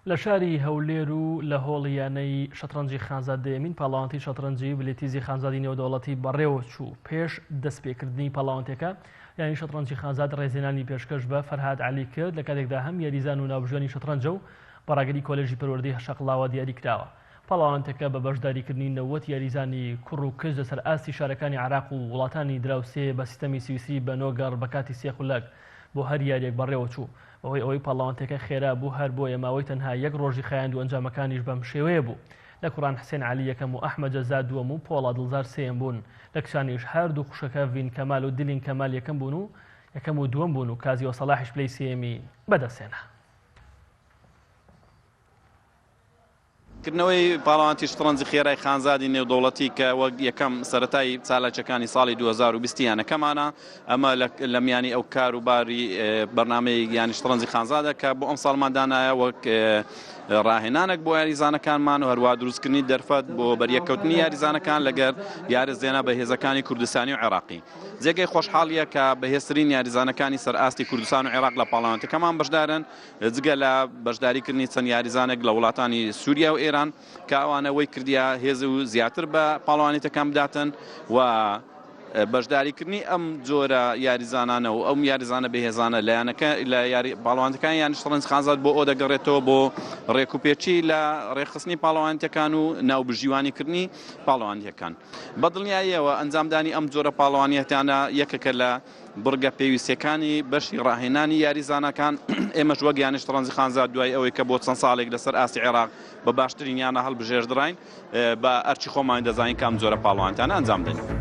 لە شاری هەولێر و لە هۆڵی یانەی شەتڕەنجی خانزاد دەیەمین پاڵەوانتی شەتڕەنجی بلێتیزی خانزادی نێودەوڵەتی بەڕێوەچوو. پێش دەستپێکردنی پاڵەوانتیەکە یانەی شەتڕەنجی خانزاد ڕێزلێنانی پێشکەش بە فەرهاد عەلی کرد لە کاتێکدا هەم یاریزان و ناوبژیوانی شەتڕەنجە و بە ڕاگری کۆلێژی پەروەردەی شەقڵاوە دیاری کراوە. پاڵەوانتەکە بە بەشداریکردنی 90 یاریزانی کوڕ و کچ لەسەر ئاستی شارەکانی عێراق و وڵاتانی دراوسێ بە سیستەمی سویسری بە نۆ گەڕ بە کاتی سێ خولەک بۆ هەر یاریەک بەڕێوەچوو. بەهۆی ئەوەی پاڵەوانتیەکە خێرا بوو هەر بۆیە ماوەی تەنها یەک ڕۆژی خایاند و ئەنجامەکانیش بەم شێوەیە بوو. لە کوڕان حسێن عەلی یەکەم و ئەحمەد جەزا دووەم و پۆڵا دڵزار سێیەم بوون. لە کچانیش هەردوو خوشکەکە ڤین کەمال و دلین کەمال یەکەم بوون و یەکەم و دووەم بوون و کازیوە سەڵاحیش پلەی سێیەمی بەدەستهێنا. کردنەوەی پاڵەوانتی شەتڕەنجی خێرای خانزادی نێودەوڵەتی کە وەک یەکەم سەرەتای چالاکیەکانی ساڵی 2020 یانەکەمانە ئەمە لە میانی ئەو کار و باری بەرنامەی یانی شەتڕەنجی خانزادە کە بۆ ئەم ساڵمان دانایە وەک ڕاهێنانێک بۆ یاریزانەکانمان و هەروە دروستکردنی دەرفەت بۆ بەریەککەوتنی یاریزانەکان لەگەر یاریزانە بەهێزەکانی کوردستانی و عێراقی جێگەی خۆشحاڵیە کە بەهێزترین یاریزانەکانی سەر ئاستی کوردستان و عێراق لە پاڵەوانێتیەکەمان بەشدارن جگە لە بەشداریکردنی چەند یاریزانێک لە وڵاتانی سووریا و ئێران کە ئەوانە وەی کردیا هێز و زیاتر بە پاڵەوانێتەکان بداتن و بەشداریکردنی ئەم جۆرە یاریزانانە و ئەم یاریزانە بەهێزانە لە یانەکە لە یاری پاڵەوانەکان یان شەتڕەنج خانزاد بۆ ئەو دەگەڕێتەوە بۆ ڕێکوپێکی لە ڕێکخستنی پاڵەوانەتەکان و ناوبژیوانیکردنی پاڵەوانیەکان بە دڵنیاییەوە ئەنجامدانی ئەم جۆرە پاڵەوانیەتانە یەکێکە لە بڕگە پێویستیەکانی بەشی ڕاهێنانی یاریزانەکان، ئێمەش وەک یانەی شەتڕەنجی خانزاد دوای ئەوەی کە بۆ چەند ساڵێک لەسەر ئاستی عێراق بە باشترین یانە هەڵبژێردراین بە ئەرکی خۆمان دەزانین کە ئەم جۆرە پاڵەوانیانە ئەنجام بدەین.